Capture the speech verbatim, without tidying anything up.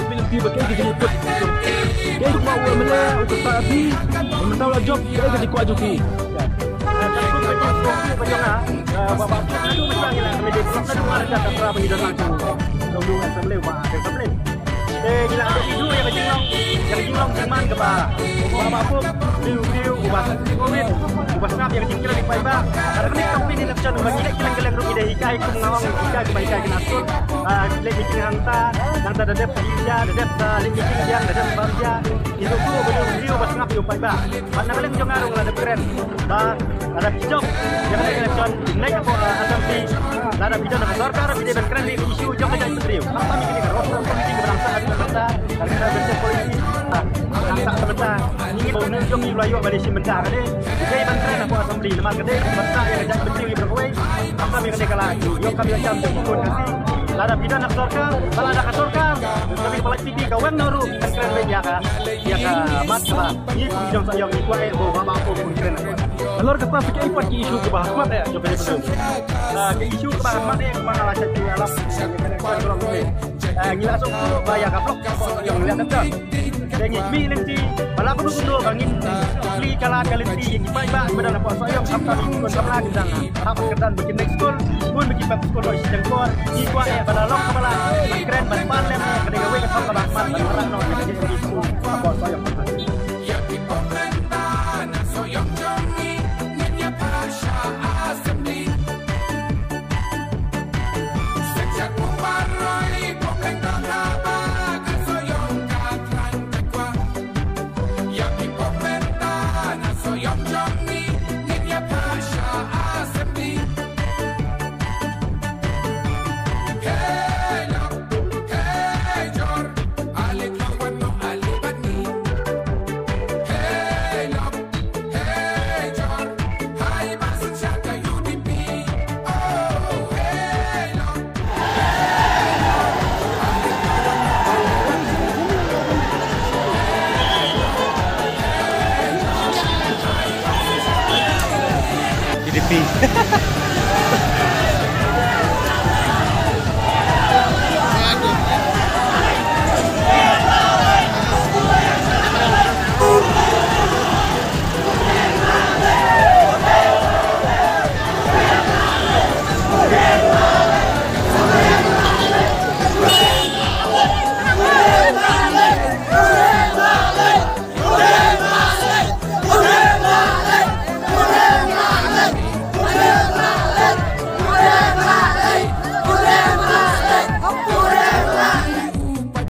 Min pi ba kai ka jingput. Kai ka u M L A u ka sa pi. Mynta la jop kai ka jingkwah jong ki. Te ngi la ïoh ïa ka jinglong, ïa ka jinglong jingman kaba u Bah Bah Pop, briew briew uba sngewrit, uba sngap ïa ka jingkren u paidbah. Bad ha kane ka company election ba ngi leit kylleng kylleng ruh ngi da hikai kum nga ong, hikai kumba hikai kane ka skul. Ah, leit meeting hangta, nangta da dep sa ïa, da dep sa leit meeting biang, da dep sa bam ïa. Ngi ruh uba briew uba sngap ïa u paidbah. Bad na ka liang jong nga ruh nga la dep kren ba lada phi jop ïa kane ka election, ïa kane ka, ah, assembly, lada phi don ha ka sorkar phi dei ban kren ïa ka issue jong ka jaitbynriew. Khamtam ïa kane ka roster policy kaba dang sah ha ka bynta, ka reservation policy, ah, dang sah ha ka bynta. Ngi ngi ruh ngi jong ngi la ïoh ba dei shi bynta ka dei. Dei ban kren hapoh assembly namar ka dei ban sah ïa ka jaitbynriew ïa baroh kawei. Khamtam ïa kane ka la ïoh kam ïoh jam jong ki khun Khasi. Lada phi don ha ka sorkar, ba lada ka sorkar, ka dei ka P P ka weng noh ruh kan kren beit ïa ka, ïa ka mat kaba ngi kum ki nongshah ïong ngi kwah eh ba u Bah Bah Pop un kren. Halor kata sa kaei pat ki issue kiba ha khmat eh jong kane ka seng? Ah, ka issue kaba ha khmat eh kaba nga la shait ïalap. Ah, ngi la sngewthuh ba ïa ka block ka Sohiong leh dep dep. Te ngi mih lynti ba la kumno kumno ba ngin plie ka lad ka lynti ïa ki paidbah kiba don hapoh Sohiong, khamtam ïa ki khun samla kiba dang hap kyrdan ba kin leit skul, bun ba kin pep skul noh shi jingkor. Ngi kwah eh ba la long kaba lah ban kren ban pan lem ïa kane kawei ka thong kaba ha khmat ban wanrah noh ïa ka jingim ki skul hapoh Sohiong. P D P.